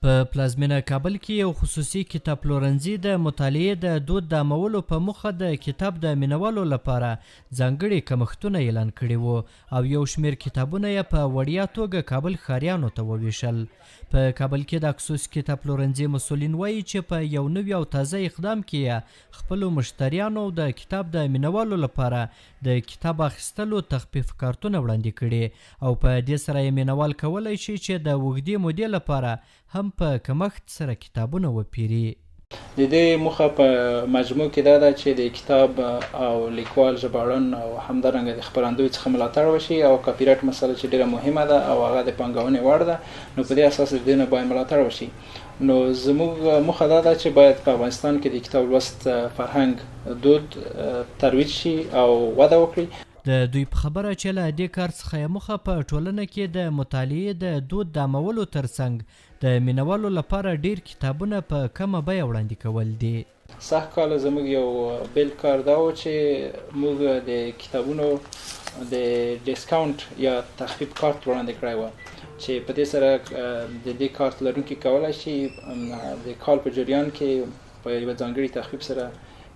په پلازمینه کابل کې یو خصوصي کتاب پلورنځي د مطالعې د دود د عامولو په موخه د کتاب د مینوالو لپاره ځانګړي کمښتونه اعلان کړي وو او یو شمېر کتابونه یې په وړیا توګه کابل ښاریانو ته وویشل. په کابل کې د اکسوس کتاب پلورنځي مسؤلین وایي چې په یو نوي او تازه اقدام کې یې خپلو مشتریانو او د کتاب د مینوالو لپاره د کتاب اخیستلو تخفیف کارتونه وړاندې کړي او په دې سره یې مینوال کولی شي چې د اوږدې مودې لپاره هم په کمښت سره کتابونه وپیري. د دې موخه په مجموع کې دا ده چې د کتاب او لیکوال، ژباړن او همدارنګه د خپرندوی څخه ملاتړ وشي او کاپي رایټ مسله چې ډیره مهمه ده او هغه د پانګونې وړ ده، نو په دې اساس د دې نه باید ملاتړ وشي. نو زموږ موخه دا ده چې باید په افغانستان کې د کتاب لوست فرهنګ دود ترویج شي او وده وکړي. د دوی په خبره چې له دې کار څخه یې موخه په ټولنه کې د مطالعې د دود د عامولو ترڅنګ د مینوالو لپاره ډېر کتابونه په کمه بیه وړاندې کول دي. سږ کال زموږ یو بل کار دا و چې موږ د کتابونو د ډیسکاونټ یا تخفیف کارت وړاندې کړی و چې په دې سره د دې کارت لرونکي کولای شي د کال په جریان کې په یوه ځانګړي تخفیف سره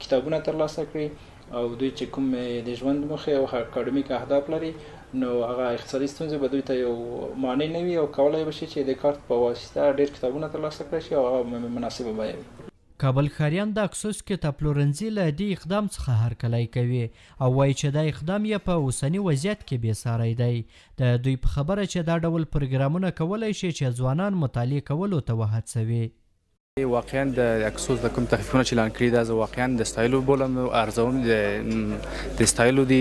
کتابونه ترلاسه کړي او دوی چې کوم د ژوند موخې او اکاډمیک اهداف لري، نو هغه اقتصادي ستونزې به دوی ته یو مانع نه وي او کولای به شي چې د کارت په واسطه ډېر کتابونه ترلاسه کړای شي او هغه مناسبه بیه وي. کابل ښاریان د اکسوس کتابپلورنځي له دې اقدام څخه هرکلی کوي او وایي چې دا اقدام یې په اوسني وضعیت کې بې ساری دی. د دوی په خبره چې دا ډول پروګرامونه کولای شي چې ځوانان مطالعې کولو ته وهڅوي. واقعا د اکسوس د کوم تخفیفونه چې اعلان کړي، دا زه واقعا د ستایلو بولم او ارزوم. د ستایلو دي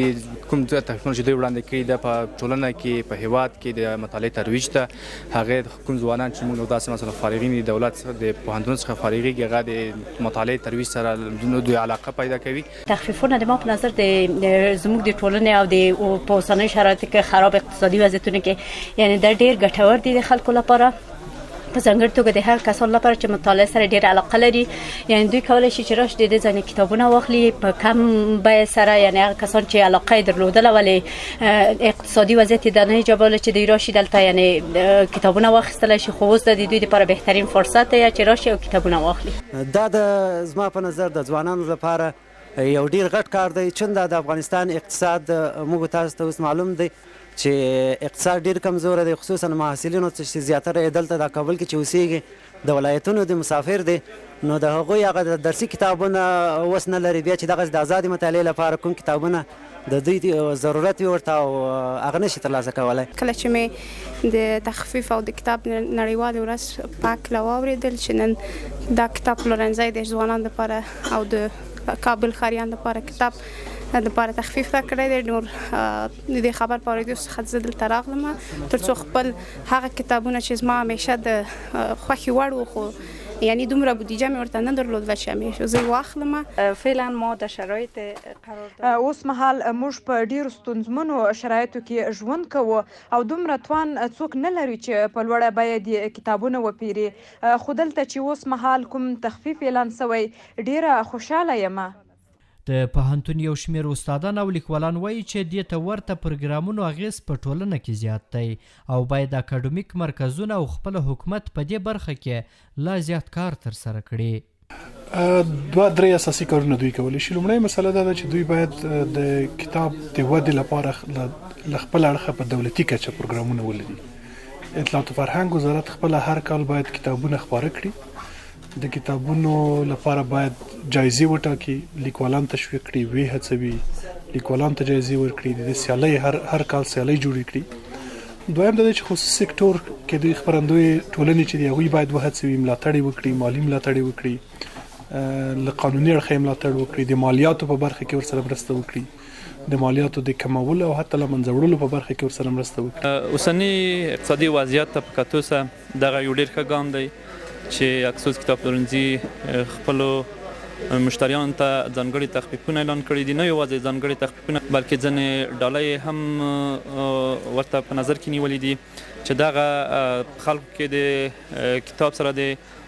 کوم تخفیفونه چې دوی وړاندې کړي، دا په ټولنه کې، په هیواد کې د مطالعې ترویج ته، هغه کوم ځوانان چې موږ داسې مثلا فارغین دي، دولت څخه، د پوهنتون څخه فارغېږي، هغه د مطالعې ترویج سره دوی علاقه پیدا کوي. تخفیفونه د ما په نظر د زموږ د ټولنې او د په اوسنیو شرایطو کې، خراب اقتصادي وضعیتونو کې، یعنی دا ډیر ګټور دي د خلکو لپاره، په ځانګړي توګه د هغه کسانو لپاره چې مطالعه سره ډیر علاقه لري. یعنی دوی کولای شي چې راشي د دې ځای کتابونه واخلي په کم بیه سره. یعنی هغه کسان چې علاقه یې درلودله ولی اقتصادي وضعیت یې دا نه ایجابوله چې دوی راشي دلته یعنی کتابونه واخیستلی شي، خو اوس د دوی لپاره بهترین فرصت دی چې راشي او کتابونه واخلي. دا د زما په نظر د ځوانانو لپاره یو ډیر غټ کار دی، چون دا د افغانستان اقتصاد موږ تاسو ته اوس معلوم دی چې اقتصاد ډیر کمزوری دی، خصوصا محصلینو چې زیاتره یې دلته د کابل کې چې اوسېږي، د ولایتونو د مسافر دی، نو د هغوی هغه د درسي کتابونه اوس نه لري. بیا چې دغسې د ازادې مطالعې لپاره کوم کتابونه د دوی ضرورت وي ورته او هغه نه شي ترلاسه کولی. کله چې مې د تخفیف او د کتاب نړیوالې ورځ په هکله واورېدل چې نن دا کتاب پلورنځی د ځوانانو لپاره او د کابل ښاریانو لپاره کتاب لپاره تخفیف راکړی دی، نور د دې خبر په اورېدو څخه زه دلته راغلم ترڅو خپل هغه کتابونه چې زما همیشه د خوښې وړ و، خو یعنی دومره بودیجه مې ورته نه درلودله چې همیشه زه یې واخلم. فعلا ما د شرایط قرار داریم. اوس مهال موږ په ډیرو ستونزمنو شرایطو کې ژوند کوو او دومره توان څوک نه لري چې په لوړه بیه دې کتابونه وپیري، خو دلته چې اوس مهال کوم تخفیف اعلان شوی، ډیره خوشحاله یم. د پوهنتون یو شمېر استادان او لیکوالان وایي چې دې ته ورته پروګرامونو اغېز په ټولنه کې زیات دی او باید اکاډمیک مرکزونه او خپله حکومت په دې برخه کې لا زیات کار ترسره کړي. دوه درې اساسي کارونه دوی کولی شي. لومړی مسله دا ده چې دوی باید د کتاب د ودې لپاره له خپل اړخه په دولتي کچه پروګرامونه ولري. اطلاعات فرهنګ وزارت خپله هر کال باید کتابونه خپاره کړي، د کتابونو لپاره باید جایزې وټاکي، لیکوالان تشویق کړي، ویې هڅوي، لیکوالان ته جایزې ورکړي، د دې سیالۍ هر کال سیالۍ جوړې کړي. دویم دا دی چې خصوصي سکتور کې دوی خپرندوی ټولنې چې دي هغوی باید وهڅوي، ملاتړ یې وکړي، مالي ملاتړ یې وکړي، له قانوني اړخه یې ملاتړ وکړي، د مالیاتو په برخه کې ورسره مرسته وکړي، د مالیاتو د کمولو او حتی له منځه وړلو په برخه کې ورسره مرسته وکړي. اوسني اقتصادي وضعیت ته په کتو سره دغه یو ډېر ښه ګام دی چې اکسوس کتاب پلورنځي خپلو مشتریانو ته ځانګړي تخفیفونه اعلان کړي دي. نه یوازې ځانګړي تخفیفونه بلکې ځینې ډالۍ هم ورته په نظر کې نیولې دي چې دغه خلکو کې د کتاب سره د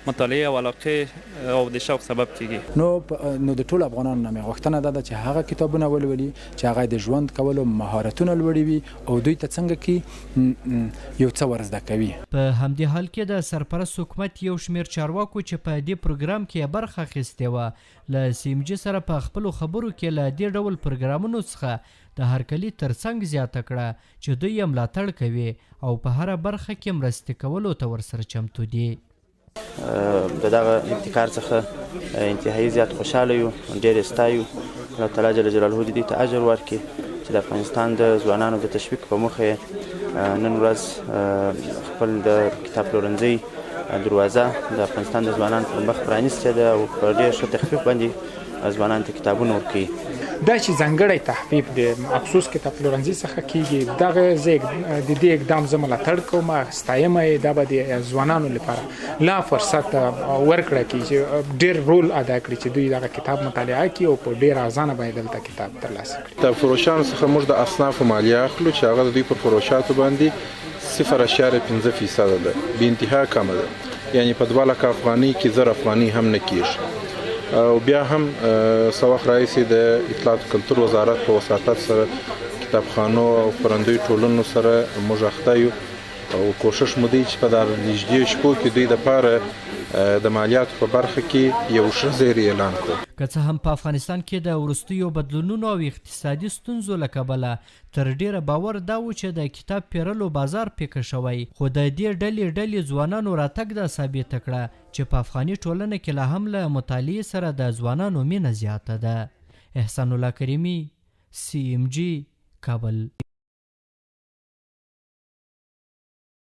مطالعې او علاقې او د شوق سبب کیږي. نو نو د ټولو افغانانو نه مې غوښتنه دا ده چې هغه کتابونه ولولي چې هغه د ژوند کولو مهارتونه لوړوي او دوی ته څنګه کې یو څه ورزده کوي. په همدې حال کې د سرپرست حکومت یو شمېر چارواکو چې په دې پروګرام کې یې برخه اخیستې وه، له سي ام جي سره په خپلو خبرو کې له دې ډول پروګرامونو څخه د هرکلي ترڅنګ زیاته کړه چې دوی یې ملاتړ کوي او په هره برخه کې مرستې کولو ته ورسره چمتو دي. د دغه ابتکار څخه انتهایی زیات خوشحاله یو، ډېر یې ستایو. الله تعالی جل جلاله دې دوی ته اجر ورکړي چې د افغانستان د ځوانانو د تشویق په موخه یې نن ورځ خپل د کتاب پلورنځي دروازه د افغانستان د ځوانانو پر مخ پرانیستې ده او په ډېر ښه تخفیف باندې ځوانانو ته کتابونه ورکوي. دا چې ځانګړی تخفیف د افسوس کتاب پلورنځي څخه کیږي، دغه زه د دې اقدام زه ملاتړ کوم، ستایم یې. دا به د ځوانانو لپاره لا فرصت ورکړه کی چې ډیر رول ادا کړي چې دوی دغه کتاب مطالعه کړي او په ډیر ارزانه بیه دلته کتاب ترلاسه کړي. کتاب فروشانو څخه موږ د اصنافو مالیه اخلو چې هغه د دوی پر فروشاتو باندې 0.5 فیصده ده، بې انتها کمه ده، یعنې په 2 لکه افغانۍ کې 1000 افغانۍ هم نه کیږي. او بیا هم څه وخت راهیسې د اطلاعات کلتور وزارت په وساطت سره کتابخانو او خپرندوی ټولنو سره موږ اخته یو او کوښښ مو دی چې په دا نږدې شپو کې دوی دپاره د مالیاتو په برخه کې یو ښه زیری اعلان کړو. که څه هم په افغانستان کې د وروستیو بدلونونو او اقتصادي ستونزو له کبله تر ډېره باور دا و چې د کتاب پېرلو بازار پیکه شوی، خو د دې ډلې ډلې ځوانانو راتګ دا ثابته کړه چې په افغاني ټولنه کې لا هم له مطالعې سره د ځوانانو مینه زیاته ده. احسان الله کریمي، سي ام جي، کابل.